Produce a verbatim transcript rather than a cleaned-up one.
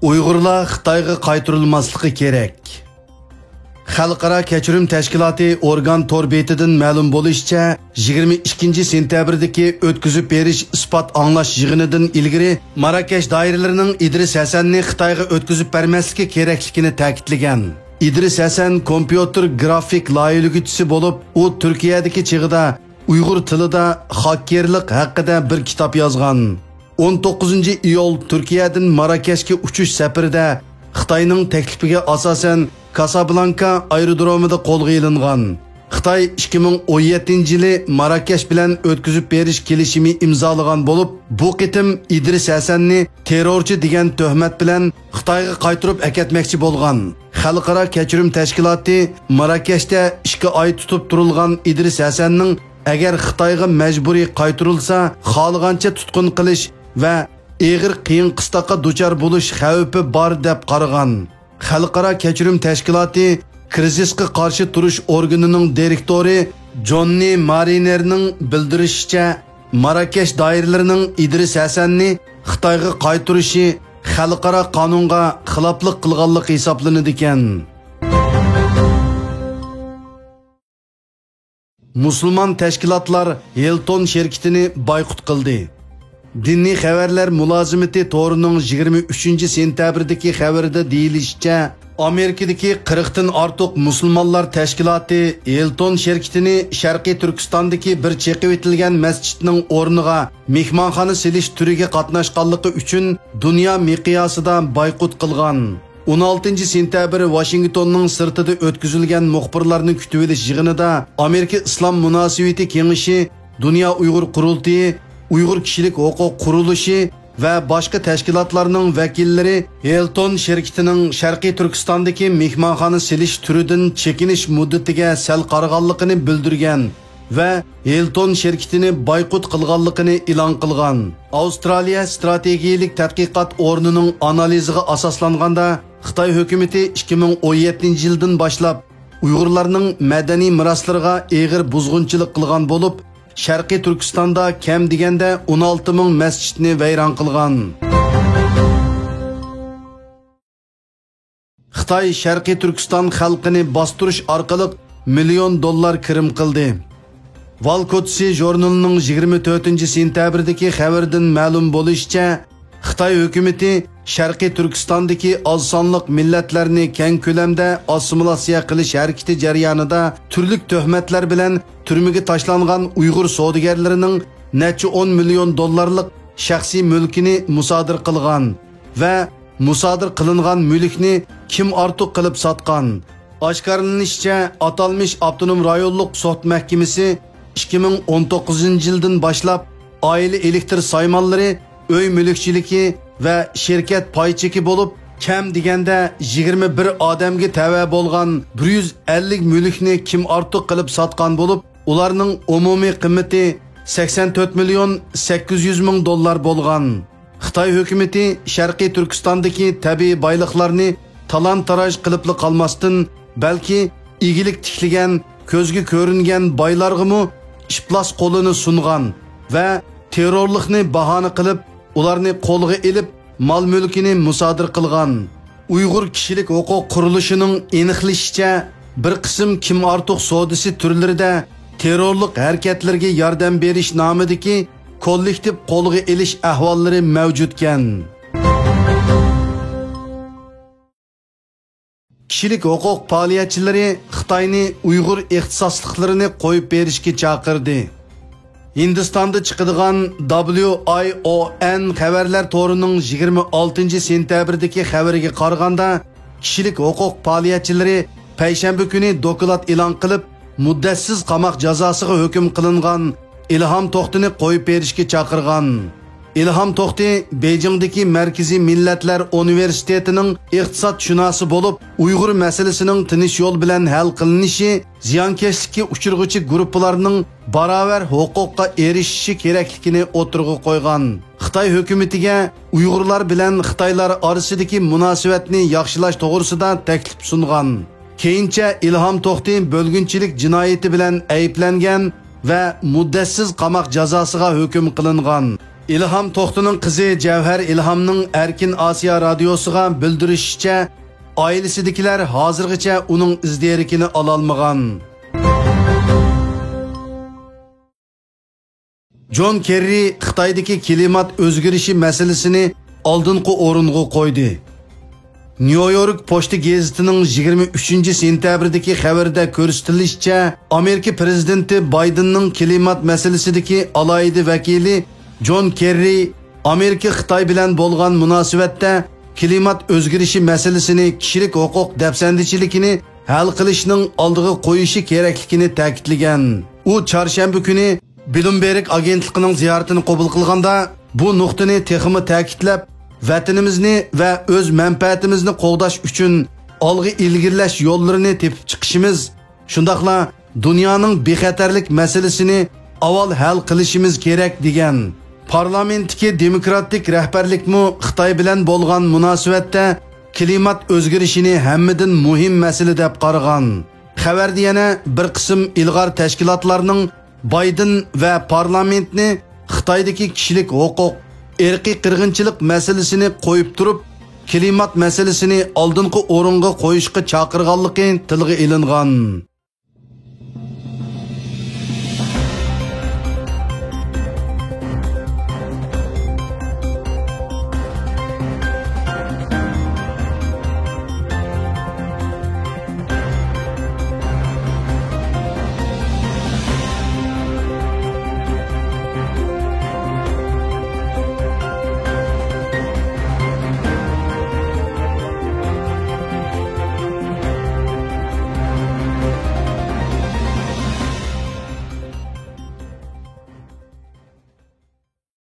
ئۇيغۇرلار خىتايغا قايتۇرۇلماسلىقى كېرەك. خەلقئارا كەچۈرۈم تەشكىلاتى ئورگان تور بېتىدىن مەلۇم بولۇشىچە، يىگىرمە ئىككىنچى سېنتەبىردىكى ئۆتكۈزۈپ بېرىش ئىسپات ئاڭلاش يىغىنىدىن ئىلگىرى ماراكەش دائىرىلىرىنىڭ ئىدرىس ھەسەننى خىتايغا ئۆتكۈزۈپ بەرمەسلىكى كېرەكلىكىنى تەكىتلىگەن. ئىدرىس ھەسەن كومپيۇتېر گرافىك لايىھىلىگۈچىسى بولۇپ، ئۇ تۈركىيەدىكى چېغىدا ئۇيغۇر تىلىدا خاككېرلىق ھەققىدە بىر كىتاب يازغان. ئون توققۇزىنچى ئىيۇل تۈركىيەدىن ماراكەشكە ئۇچۇش سەپىرىدە خىتاينىڭ تەكلىپىگە ئاساسەن كاسابلانكا ئايرودرومىدا قولغا ئېلىنغان. خىتاي ئىككى مىڭ ئون يەتتىنچى يىلى ماراكەش بىلەن ئۆتكۈزۈپ بېرىش كېلىشىمى ئىمزالىغان بولۇپ، بۇ قېتىم ئىدرىس ھەسەننى تېررورچى دېگەن تۆھمەت بىلەن خىتايغا قايتۇرۇپ ئەكەتمەكچى بولغان. خەلقئارا كەچۈرۈم تەشكىلاتى ماراكەشتە ئىككى ئاي تۇتۇپ تۇرۇلغان ئىدرىس ھەسەننىڭ ئەگەر خىتايغا مەجبۇرىي قايتۇرۇلسا، خالىغانچە تۇتقۇن قىلىش ۋە ئېغىر قىيىن قىستاققا دۇچار بولۇش خەۋپى بار، دەپ قارىغان. خەلقئارا كەچۈرۈم تەشكىلاتى كىرىزىسقا قارشى تۇرۇش ئورگىنىنىڭ دىرېكتورى جوننى مارىنېرنىڭ بىلدۈرۈشىچە، ماراكەش دائىرىلىرىنىڭ ئىدرىس ھەسەننى خىتايغا قايتۇرۇشى خەلقئارا قانۇنغا خىلاپلىق قىلغانلىق ھېسابلىنىدىكەن. مۇسۇلمان تەشكىلاتلار ھىلتون شىركىتىنى بايقۇت قىلدى. دىنىي خەۋەرلەر مۇلازىمىتى تورىنىڭ يىگىرمە ئۈچىنچى سېنتەبىردىكى خەۋىرىدە دېيىلىشىچە، ئامېرىكىدىكى قىرىقتىن ئارتۇق مۇسۇلمانلار تەشكىلاتى ھىلتون شىركىتىنى شەرقىي تۈركىستاندىكى بىر چېقىۋېتىلگەن مەسچىتنىڭ ئورنىغا مېھمانخانا سېلىش تۈرىگە قاتناشقانلىقى ئۈچۈن دۇنيا مىقياسىدا بايقۇت قىلغان. ئون ئالتىنچى سېنتەبىر ۋاشىنگتوننىڭ سىرتىدا ئۆتكۈزۈلگەن مۇخبىرلارنى كۈتۈۋېلىش يىغىنىدا ئامېرىكا ئىسلام مۇناسىۋىتى كېڭىشى، دۇنيا ئۇيغۇر قۇرۇلتىيى، ئۇيغۇر كىشىلىك ھوقۇق قۇرۇلۇشى ۋە باشقا تەشكىلاتلارنىڭ ۋەكىللىرى ھىلتون شىركىتىنىڭ شەرقىي تۈركىستاندىكى مېھمانخانا سېلىش تۈرىدىن چېكىنىش مۇددىتىگە سەل قارىغانلىقىنى بىلدۈرگەن ۋە ھىلتون شىركىتىنى بايقۇت قىلغانلىقىنى ئېلان قىلغان. ئاۋسترالىيە ستراتېگىيىلىك تەتقىقات ئورنىنىڭ ئانالىزىغا ئاساسلانغاندا، خىتاي ھۆكۈمىتى ئىككى مىڭ ئون يەتتىنچى يىلدىن باشلاپ ئۇيغۇرلارنىڭ مەدەنىي مىراسلىرىغا ئېغىر بۇزغۇنچىلىق قىلغان بولۇپ، شەرقىي تۈركىستاندا كەم دېگەندە ئون ئالتە مىڭ مەسچىتنى ۋەيران قىلغان. خىتاي شەرقىي تۈركىستان خەلقىنى باستۇرۇش ئارقىلىق مىليون دوللار كىرىم قىلدى. ۋال كوچىسى ژۇرنىلىنىڭ يىگىرمە تۆتىنچى سېنتەبىردىكى خەۋىرىدىن مەلۇم بولۇشىچە، خىتاي ھۆكۈمىتى شەرقىي تۈركىستاندىكى ئاز سانلىق مىللەتلەرنى كەڭ كۆلەمدە ئاسسىمىلياتسىيە قىلىش ھەرىكىتى جەريانىدا تۈرلۈك تۆھمەتلەر بىلەن تۈرمىگە تاشلانغان ئۇيغۇر سودىگەرلىرىنىڭ نەچچە ئون مىليون دوللارلىق شەخسىي مۈلكىنى مۇسادىرە قىلغان ۋە مۇسادىرە قىلىنغان مۈلۈكنى كىم ئارتۇق قىلىپ ساتقان؟ ئاشكارىلىنىشىچە، ئاتالمىش ئاپتونوم رايونلۇق سوت مەھكىمىسى ئىككى مىڭ ئون توققۇزىنچى يىلدىن باشلاپ ئائىلە ئېلېكتىر سايمانلىرى، ئۆي مۈلۈكچىلىكى ۋە شىركەت پاي چېكى بولۇپ، كەم دېگەندە يىگىرمە بىر ئادەمگە تەۋە بولغان بىر يۈز ئەللىك مۈلۈكنى كىم ئارتۇق قىلىپ ساتقان بولۇپ، ئۇلارنىڭ ئومۇمىي قىممىتى سەكسەن تۆت مىليون سەككىز يۈز مىڭ دوللار بولغان. خىتاي ھۆكۈمىتى شەرقىي تۈركىستاندىكى تەبىئىي بايلىقلارنى تالان-تاراج قىلىپلا قالماستىن، بەلكى ئىگىلىك تىكلىگەن، كۆزگە كۆرۈنگەن بايلارغىمۇ ئىپلاس قولىنى سۇنغان ۋە تېررورلۇقنى باھانە قىلىپ، ئۇلارنى قولغا ئېلىپ، مال-مۈلكىنى مۇسادىرە قىلغان. ئۇيغۇر كىشىلىك ھوقۇق قۇرۇلۇشىنىڭ ئېنىقلىشىچە، بىر قىسىم كىم ئارتۇق سودىسى تۈرلىرىدە تېررورلۇق ھەرىكەتلىرىگە ياردەم بېرىش نامىدىكى كوللېكتىپ قولغا ئېلىش ئەھۋاللىرى مەۋجۇتكەن. كىشىلىك ھوقۇق پائالىيەتچىلىرى خىتاينى ئۇيغۇر ئىختىساسلىقلىرىنى قويۇپ بېرىشكە چاقىردى. ھىندىستاندا چىقىدىغان دابليۇ ئاي ئو ئېن خەۋەرلەر تورىنىڭ يىگىرمە ئالتىنچى سېنتەبىردىكى خەۋىرىگە قارىغاندا، كىشىلىك ھوقۇق پائالىيەتچىلىرى پەيشەنبە كۈنى دوكلات ئېلان قىلىپ، مۇددەتسىز قاماق جازاسىغا ھۆكۈم قىلىنغان ئىلھام توختىنى قويۇپ بېرىشكە چاقىرغان. ئىلھام توختى بېيجىڭدىكى مەركىزىي مىللەتلەر ئۇنىۋېرسىتېتىنىڭ ئىقتىسادشۇناسى بولۇپ، ئۇيغۇر مەسىلىسىنىڭ تىنچ يول بىلەن ھەل قىلىنىشى، زىيانكەشلىككە ئۇچرىغۇچى گۇرۇپپىلارنىڭ باراۋەر ھوقۇققا ئېرىشىشى كېرەكلىكىنى ئوتتۇرىغا قويغان. خىتاي ھۆكۈمىتىگە ئۇيغۇرلار بىلەن خىتايلار ئارىسىدىكى مۇناسىۋەتنى ياخشىلاش توغرىسىدا تەكلىپ سۇنغان. كېيىنچە ئىلھام توختى بۆلگۈنچىلىك جىنايىتى بىلەن ئەيىبلەنگەن ۋە مۇددەتسىز قاماق جازاسىغا ھۆكۈم قىلىنغان. ئىلھام توختىنىڭ قىزى جەۋھەر ئىلھامنىڭ ئەركىن ئاسىيا رادىيوسىغا بىلدۈرۈشىچە، ئائىلىسىدىكىلەر ھازىرغىچە ئۇنىڭ ئىز-دېرىكىنى ئالالمىغان. جون كېررى خىتايدىكى كىلىمات ئۆزگىرىشى مەسىلىسىنى ئالدىنقى ئورۇنغا قويدى. نيۇ يورك پوچتا گېزىتىنىڭ يىگىرمە ئۈچىنچى سېنتەبىردىكى خەۋىرىدە كۆرسىتىلىشىچە، ئامېرىكا پىرېزىدېنتى بايدېننىڭ كىلىمات مەسىلىسىدىكى ئالاھىدە ۋەكىلى جون كېررى ئامېرىكا خىتاي بىلەن بولغان مۇناسىۋەتتە كىلىمات ئۆزگىرىشى مەسىلىسىنى كىشىلىك ھوقۇق دەپسەندىچىلىكىنى ھەل قىلىشنىڭ ئالدىغا قويۇشى كېرەكلىكىنى تەكىتلىگەن. ئۇ چارشەنبە كۈنى بلومبېرگ ئاگېنتلىقىنىڭ زىيارىتىنى قوبۇل قىلغاندا، بۇ نۇقتىنى تېخىمۇ تەكىتلەپ، ۋەتىنىمىزنى ۋە ئۆز مەنپەئەتىمىزنى قوغداش ئۈچۈن ئالغا ئىلگىرىلەش يوللىرىنى تېپىپ چىقىشىمىز، شۇنداقلا دۇنيانىڭ بىخەتەرلىك مەسىلىسىنى ئاۋۋال ھەل قىلىشىمىز كېرەك، دېگەن. پارلامېنتتىكى دېموكراتىك رەھبەرلىكمۇ خىتاي بىلەن بولغان مۇناسىۋەتتە كىلىمات ئۆزگىرىشىنى ھەممىدىن مۇھىم مەسىلە دەپ قارىغان. خەۋەردە يەنە بىر قىسىم ئىلغار تەشكىلاتلارنىڭ بايدېن ۋە پارلامېنتنى خىتايدىكى كىشىلىك ھوقۇق، ئىرقىي قىرغىنچىلىق مەسىلىسىنى قويۇپ تۇرۇپ، كىلىمات مەسىلىسىنى ئالدىنقى ئورۇنغا قويۇشقا چاقىرغانلىقى تىلغا ئېلىنغان.